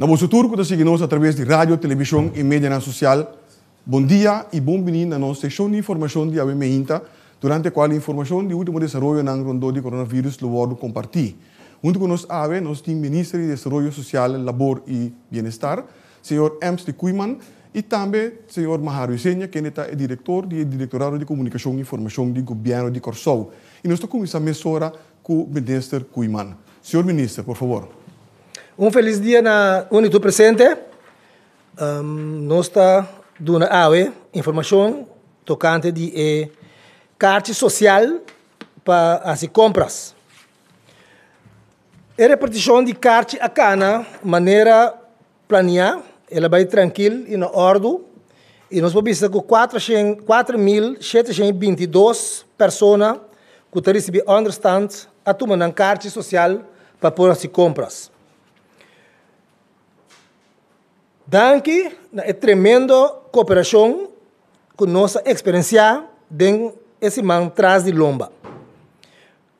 Na boso tur ku ta sigui nos atraves di radio, televishon i medianan sosial, bon dia i bon bini na nos seshon di informashon di awe meinta, durante kual informashon di ultimo desaroyonan rondó di coronavirus lo wòrdu kompartí. Huntu ku nos awe nos tin Minister di Desaroyo Sosial, Labor i Bienestar, señor Emsley Koeiman, i tambe señor Mahario Isenia, kende ta e direktor di e Direktorado di Komunikashon i Informashon di Gobièrnu di Kòrsou. I nos ta kuminsá mesora ku Minister Koeiman. Señor Minister, por fabor. Un felis dia na un i tur presente. Nos ta duna awe informashon tokante di e karchi sosial pa hasi kompras. E repartishon di karchi a kana manera planiá, el a bai trankil i na òrdu i nos por bisa ku 4722 persona ku ta risibí ònderstant a tuma nan karchi sosial pa por hasi kompras. Danki na e tremendo koperashon ku nos a eksperensiá den e siman tras di lomba.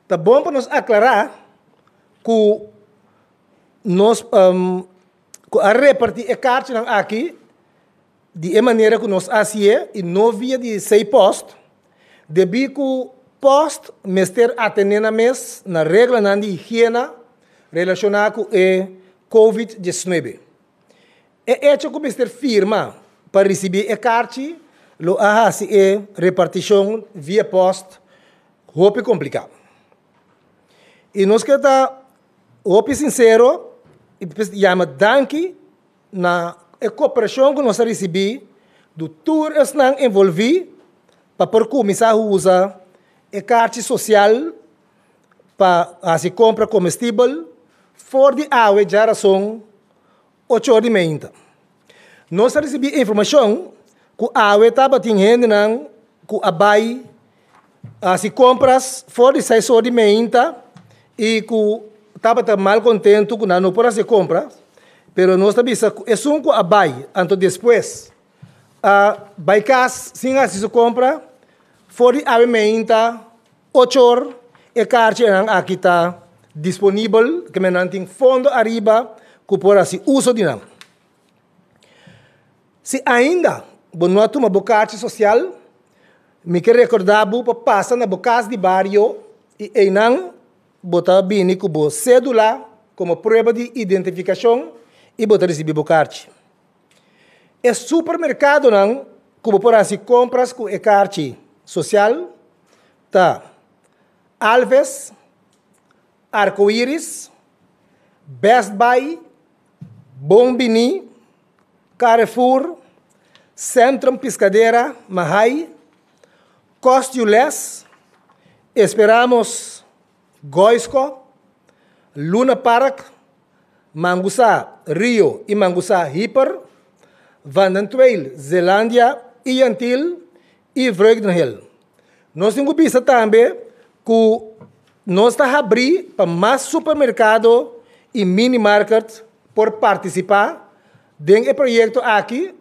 Ta bon pa nos aklará ku nos ku a repartí e karchinan aki di e manera ku nos a hasié i no via di C-post, debí ku pòst mester atené nan mes na reglanan di higiena relashoná ku e Covid 19. E echo ku mester firma pa risibí e karchi lo a hasi e repartishon via pòst hopi kompliká. I nos ke ta hopi sinsero i yama danki na e koperashon ku nos a risibí di tur esnan envolví pa por kuminsá usa e karchi sosial pa hasi kompra komestibel for di awe djarason ocho or di meinta. Nos a risibí informashon ku awe tabatin hendenan ku a bai hasi kompras for di seis or di meinta i ku tabata mal kontentu ku nan no por hasi e kompra, pero nos ta bisa ku esun ku a bai anto despues a bai kas sin hasi su kompra for di awe meinta ocho or e karchinan aki ta disponibel, ke men nan tin fondo ariba ku por hasi uso di nan. Si ainda bo no a tuma bo karchi sosial, mi ke rekordá bo pa pasa na bo kas di bario i einan bo ta bini ku bo sédula komo prueba di identifikashon i bo ta risibí bo karchi. E supermerkadonan ku bo por hasi kompras ku e karchi sosial ta Alves, Arcoiris, Best Buy, Bon Biní, Carrefour, Centrum Piscadera, Mahaai, Cost You Less, Esperamos Goisco, Luna Park, Mangusá Rio i Mangusá Hyper, Van den Tweel, Zeelandia i Yantil i Vreugdenhil. Nos tin ku bisa tambe ku nos ta habrí pa mas supermerkado i minimarket por partisipá den e proyekto aki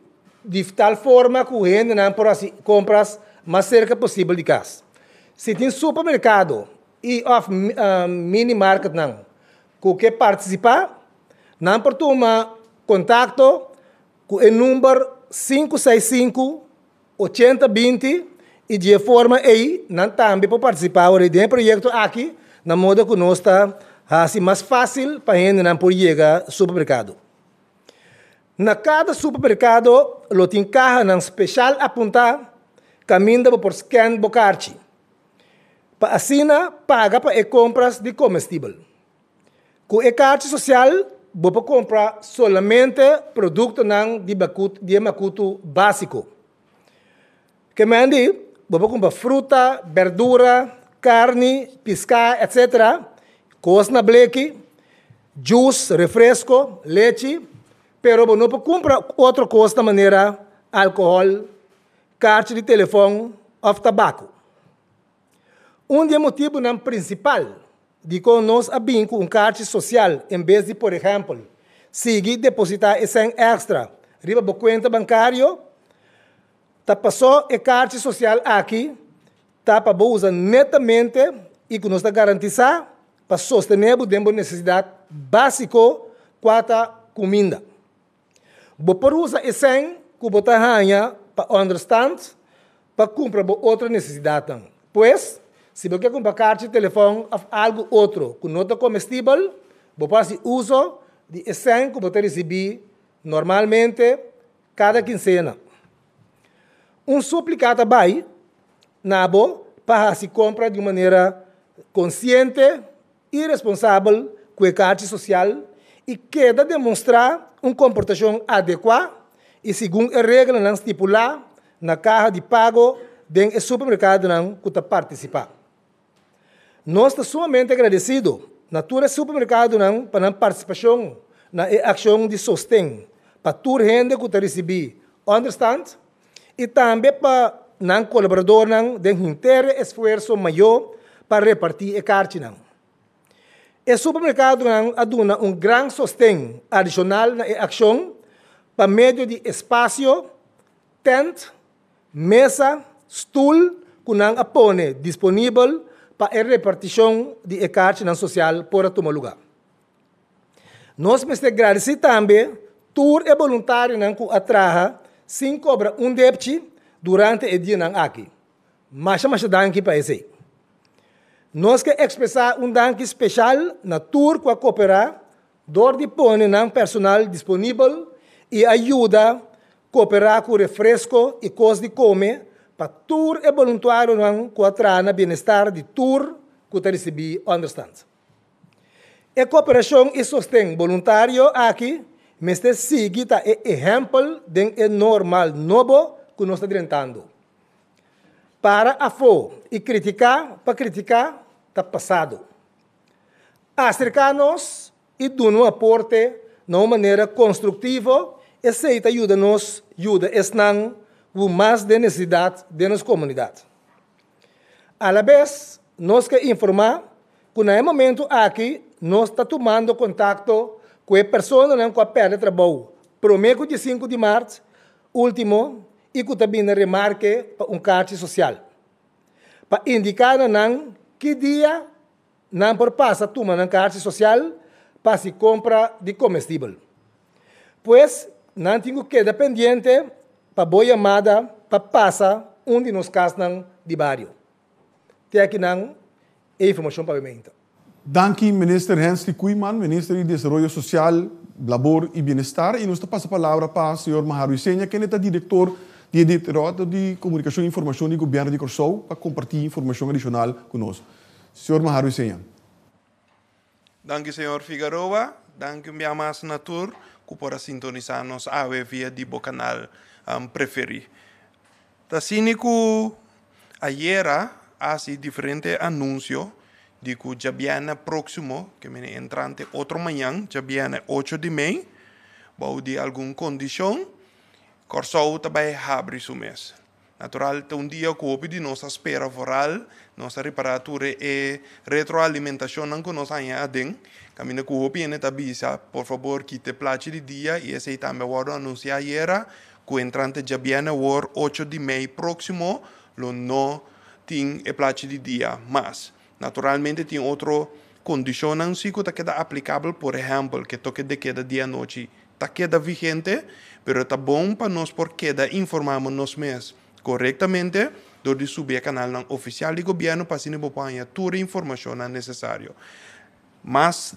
di tal forma ku hendenan por hasi kompras mas serka posibel di kas. Si tin supermerkado i òf minimarketnan ku ke partisipá, nan por tuma kontakto ku e number 565 80 binti i di e forma ei nan tambe por partisipá ora den e proyekto aki na moda ku nos ta hasi mas fásil pa hendenan por yega supermerkado. Na kada supermerkado lo tin kahanan speshal apuntá kaminda bo por skèn bo karchi pa asina paga pa e kompras di komestibel. Ku e karchi sosial bo por kumpra solamente produktonan di di e makutu básiko. Ke men di bo por kumpra fruta, bèrdura, karni, piská etsetera, kos na bleki, djus, refresko, lechi, pero bo no por kumpra otro kos na manera alkohòl, karchi di telefòn òf tabako. Un di e motibunan prinsipal dikon nos a bin ku un karchi sosial en bes di, por ehèmpel, sigui depositá e sèn èkstra riba bo kuenta bankario, ta pasó e karchi sosial aki ta pa bo usa netamente i ku nos ta garantisá pa sostené bo den bo nesesidat básiko kua ta kuminda. Bo por usa e sèn ku bo ta haña pa ònderstant pa kumpra bo otro nesesidatnan. Pues, si bo ke kumpra karchi telefòn òf algu otro ku no ta komestibel, bo por hasi uso di e sèn ku bo ta risibí normalmente kada kinsena. Un súplika ta bai na bo pa hasi kompra di un manera konsiente i responsabel ku e karchi sosial i keda demonstrá un komportashon adekuá i segun e reglanan stipulá na kaha di pago den e supermerkadonan ku ta partisipá. Nos ta sumamente agradesido na tur e supermerkadonan pa nan partisipashon na e akshon di sosten pa tur hende ku ta risibí ònderstant i tambe pa nan kolaboradornan den henter e esfuerso mayó pa repartí e karchinan. E supermerkadonan a duna un gran sosten adishonal na e akshon pa medio di espasio, tènt, mesa, stul ku nan a pone disponibel pa e repartishon di e karchinan sosial por a tuma lugá. Nos mester gradisí tambe tur e boluntarionan ku a traha sin kobra un depchi durante e dianan aki. Masha masha danki pa esei. Nos ke ekspresá un danki speshal na tur ku a koperá dor di pone nan personal disponibel i a yuda koperá ku refresko i kos di kome pa tur e boluntarionan ku a traha na bienestar di tur ku ta risibí ònderstant. E koperashon i sosten boluntario aki mester sigui ta e ehèmpel den e normal nobo ku nos ta drentando. Para afó i kritiká pa kritiká ta pasado. Aserká nos i duna un aporte na un manera konstruktivo, esei ta yuda nos yuda esnan ku mas den nesesidat den nos komunidat. Alabes nos ke informá ku na e momentu aki nos ta tumando kontakto ku e personanan ku a pèrdè trabou promé ku diesinku di mart último i ku ta bini na remarke pa un karchi sosial, pa indiká na nan ki dia nan por pasa tuma nan karchi sosial pa hasi kompra di komestibel. Pues nan tin ku keda pendiente pa bo yamada pa pasa un di nos kasnan di bario. Te akinan e informashon pa Bementa. Danki Minister Hensley Koeiman, Minister di Desaroyo Sosial, Labor i Bienestar i nos ta pasa palabra pa señor Maharu Isenia kende ta Direktor di e Direktorato di Komunikashon i Informashon di Gobièrnu di Kòrsou pa kompartí informashon adishonal ku nos. Señor Maharu Isenia. Danki señor Figaroa, danki un bia mas na tur ku por a sintonisá nos awe via di bo kanal preferí. Ta asina ku ayera a hasi diferente anunsio di ku djabièrnè próksimo, ke mene entrante otro mañan, djabièrnè ocho di mei, bou di algun kondishon, Kòrsou ta bai habri su mes. Natural ta un dia ku hopi di nos a spera vooral nos a ripará tur e retroalimentashonnan ku nos haña aden, kaminda ku hopi hende ta bisa por fabor kita e plachi di dia i esei tambe a wòrdu anunsiá ayera ku entrante djabièrnè awor ocho di mei próksimo lo no tin e plachi di dia mas. Naturalmente tin otro kondishonnan si ku ta keda aplikabel, por ehèmpel ke toke de keda di anochi ta keda vigente, pero ta bon pa nos por keda informá nos mes korektamente dor di subi e kanalnan ofisial di gobièrnu pa asina bo por haña tur e informashonnan nesesario. Mas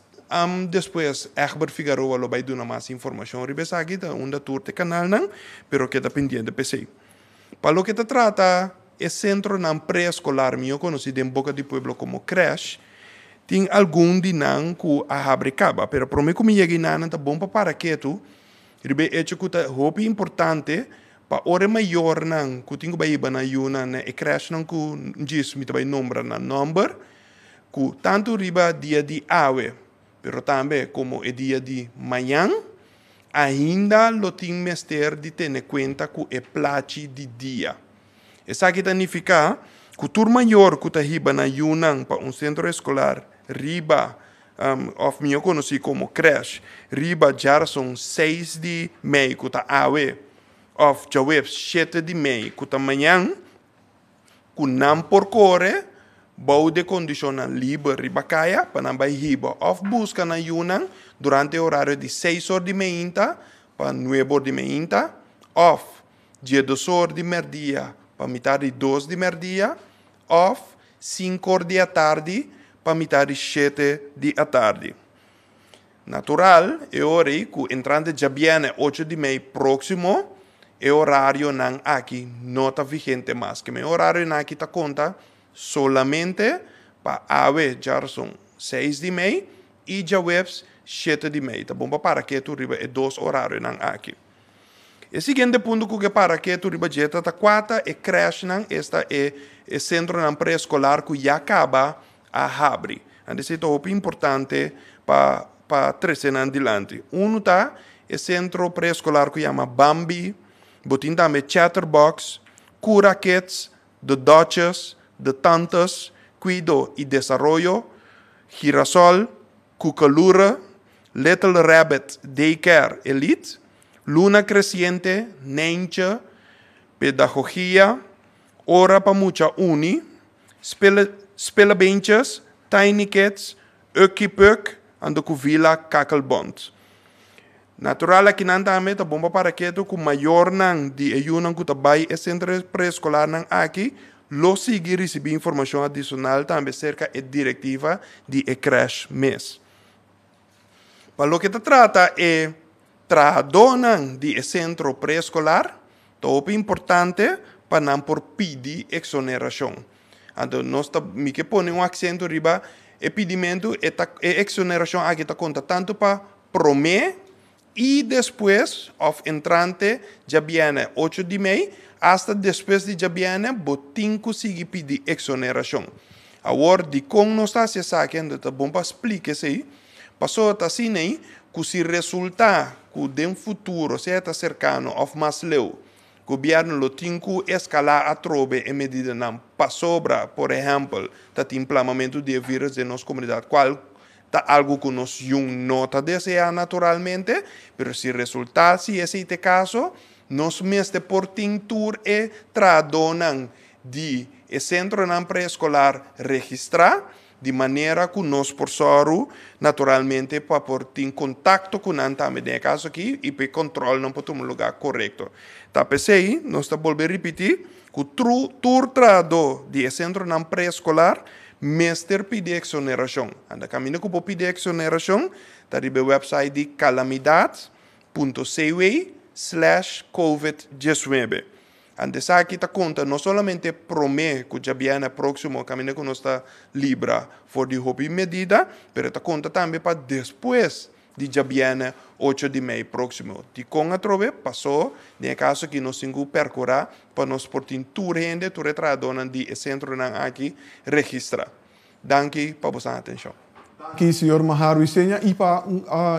despues Egbert Figaroa lo bai duna mas informashon riba esaki, ta unda tur ta e kanalnan, pero keda pendiente p'esei. Pa loke ta trata e sentronan preeskolar, mihó konosí den boka di pueblo komo krèsh, tin algun di nan ku a habri kaba. Pero promé ku mi yega einan ta bon pa para ketu riba e echo ku ta hopi importante pa ora e mayornan ku tin ku bai hiba nan yunan na e krèshnan ku djis mi ta bai nombra nan nòmber, ku tantu riba dia di awe pero tambe komo e dia di mañan, Ainda lo tin mester di tene kuenta ku e plachi di dia. Esaki ta nifiká ku tur mayor ku ta hiba nan yunan pa un sentro eskolar riba, òf mihó konosí komo krèsh, riba djarason seis di mei ku ta awe òf djaweps shete di mei ku ta mañan, ku nan por kore bou di e kondishonnan liber riba kaya pa nan bai hiba òf buska nan yunan durante e orario di seis or di meinta pa nueb'or di meinta òf diesdos'or di mèrdia pa mitar di dos di mèrdia òf sink'or di atardi pa mitar di shete di atardi. Natural, e ora ei ku entrante djabièrnè ocho di mei próksimo, e orarionan aki no ta vigente mas. Ke men orarionan aki ta konta solamente pa awe djarason seis di mei i djaweps shete di mei. Ta bon pa para ketu riba e dos orarionan aki. E siguiente punto ku ke para ketu riba dje ta ta kua ta e krèshnan, esta e e sentronan preeskolar ku ya kaba a habri. Anto esei ta hopi importante pa pa trese nan dilanti. Unu ta e sentro preeskolar ku yama Bambi, bo tin tambe Chatterbox, Cura Kids, The Duchess, The Tantes, Kuido i Desaroyo, Girasol, Kukalura, Little Rabbit Daycare Elite, Luna Creciente, Nijntje, Pedagogia, Ora pa Mucha Uni, Spele, Spelebeentjes, Tiny Kids, Ukkie Puk, anto ku Villa Kakelbont. Natural akinan tambe ta bon pa para ketu ku mayornan di e yunan ku ta bai e sentro preeskolarnan aki lo sigui risibí informashon adishonal tambe serka e direktiva di e krèsh mes. Pa loke ta trata e trahadónan di e sentro preeskolar, ta hopi importante pa nan por pidi eksonerashon. Anto nos ta, mi ke pone un aksento riba e pidimentu, e ta e eksonerashon aki ta konta tantu pa promé i despues òf entrante djabièrnè ocho di mei, asta despues di djabièrnè bo tin ku sigui pidi eksonerashon. Awor, dikon nos ta hasi esaki? Anto ta bon pa splika esei. Pasobra ta asina ei ku si resultá ku den futuro, sea ta serkano òf mas leu, gobièrnu lo tin ku eskalá atrobe e medidanan pasobra, por ehèmpel, ta tin plamamentu di e vírùs den nos komunidat, kual ta algu ku nos yun no ta deseá naturalmente, pero si resultá si esei ta e kaso, nos mester por tin tur e trahadónan di e sentronan preeskolar registrá, di manera ku nos por sòru naturalmente pa por tin kontakto ku nan tambe den e kaso aki i pa e kòntròlnan por tuma lugá korekto. Ta p'esei nos ta bolbe ripití ku tur trahadó di e sentronan preeskolar mester pidi eksonerashon. Anda kaminda ku por pidi eksonerashon ta riba e wèpsait di kalamidat punto cw slash covid diesnuebe. Ante esaki ta konta no solamente promé ku djabièrnè próksimo kaminda ku nos ta libra for di hopi medida, pero e ta konta tambe pa despues di djabièrnè ocho di mei próksimo. Dikon atrobe? Pasó den e kaso aki nos tin ku pèrkurá pa nos por tin tur hende, tur e trahadónan di e sentronan aki registrá. Danki pa boso atenshon. Danki señor Maharo Isenia y pa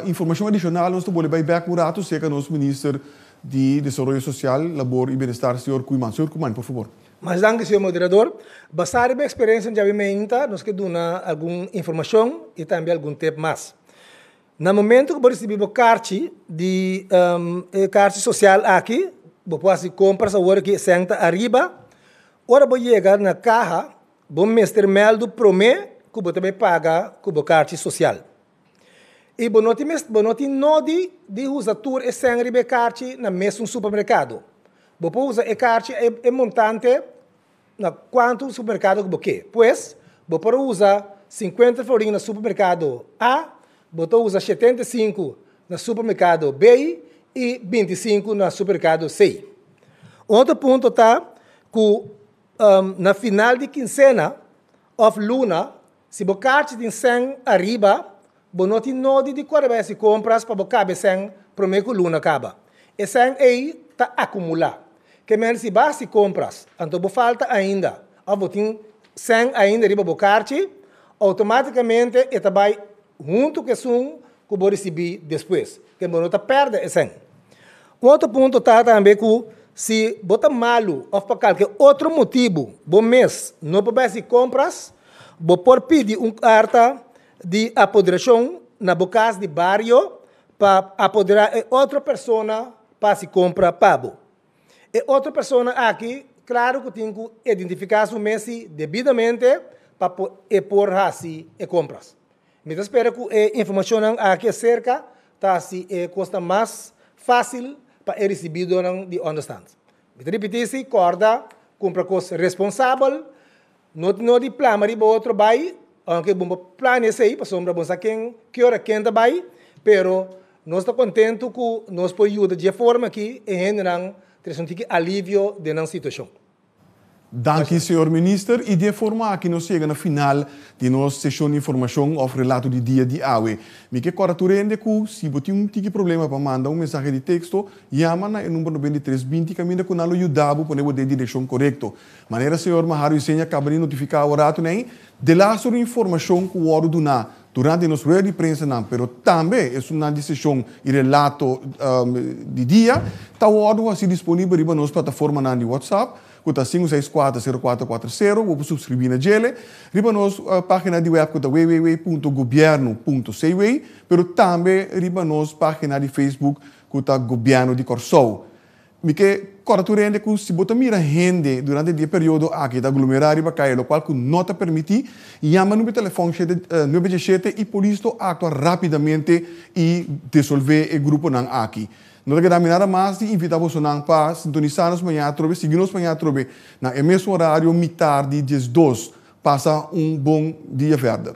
informacion adicional nos ta bole bay bek un rato cerca nos minister di Desaroyo Social, Labor y Bienestar señor Koeiman. Señor Koeiman, por favor. Mas danki señor moderador. Basá riba e experiencia djabi meinta nos ke duna algun informacion y tambe algun tip mas. Na momento ku bo risibí bo karchi di e karchi sosial aki, bo por hasi kompras awor ki e sèn ta ariba. Ora bo yega na kaha, bo mester mèldu promé ku bo ta bai paga ku bo karchi sosial. I bo no tin bo no tin nodi di usa tur e sèn riba e karchi na mesun supermerkado. Bo por usa e karchi e montante na kuantu supermerkado ku bo ke. Pues, bo por usa sinkuenta florin na supermerkado A, bo ta usa 75 na supermerkado B i 25 na supermerkado C. Un otro punto ta ku na final di kinsena òf luna, si bo karchi tin sèn ariba, bo no tin nodi di kore bai hasi kompras pa bo kabe sèn promé ku luna kaba. E sèn ei ta akumulá. Ke men si bo a hasi kompras, anto bo falta ainda òf bo tin sèn ainda riba bo karchi, outomátikamente e ta bai huntu ku esun ku bo risibí despues. Ke bo no ta pèrdè e sèn. Un otro punto ta tambe ku si bo ta malu òf pa kalke otro motibu bo mes no por bai hasi kompras, bo por pidi un karta di apoderashon na bo kas di bario pa apoderá e otro persona pa hasi kompra pa bo. E otro persona aki klaru ku tin ku identifiká su mes si debidamente pa e por hasi e kompras. Mi ta spera ku e informashonnan aki aserka ta hasi e kosnan mas. fásil pa e risibidonan di ònderstant. Mi ta ripití si, kòrda kumpra kos responsabel, no tin no di plama riba otro bai, ounke bo por plania esei pasobra bo sa ken ki ora ken ta bai, pero nos ta kontentu ku nos por yuda dje forma aki e hendenan trese un tiki alivio den nan situashon. Danki señor Minister y di e forma aki nos yega na final di nos sesion di informacion of relato di dia di awe. Mi ke corda tur hende cu si bo tin un tiki problema pa manda un mensahe di texto, yama na e number 93 20 caminda cu nan lo yuda bo pone bo den direccion corecto. Manera señor Mahario Isenia caba di notifica awe rato ney, delaster un informacion cu wordo duna durante nos rueda di prensanan, pero tambe esunnan di sesion y relato di dia, ta wordo haci disponibel riba nos plataformanan di WhatsApp, cu ta 564 0440, bo por suscribi na djele, riba nos pagina di web cu ta www.gobierno.cw, pero tambe riba nos pagina di Facebook cu ta Gobierno di Corsou. Mi ke corda tur hende cu si bo ta mira hende durante e periodo aki ta aglomera riba caya, locual cu no ta permiti, yama number telefon 977 y polis ta actua rapidamente y disolve e gruponan aki. No ta keda nada mas di invita boso pa sintonisa nos mañan atrobe, sigui nos mañan atrobe na e mesun horario, mitar di 12. Pasa un bon dia verder.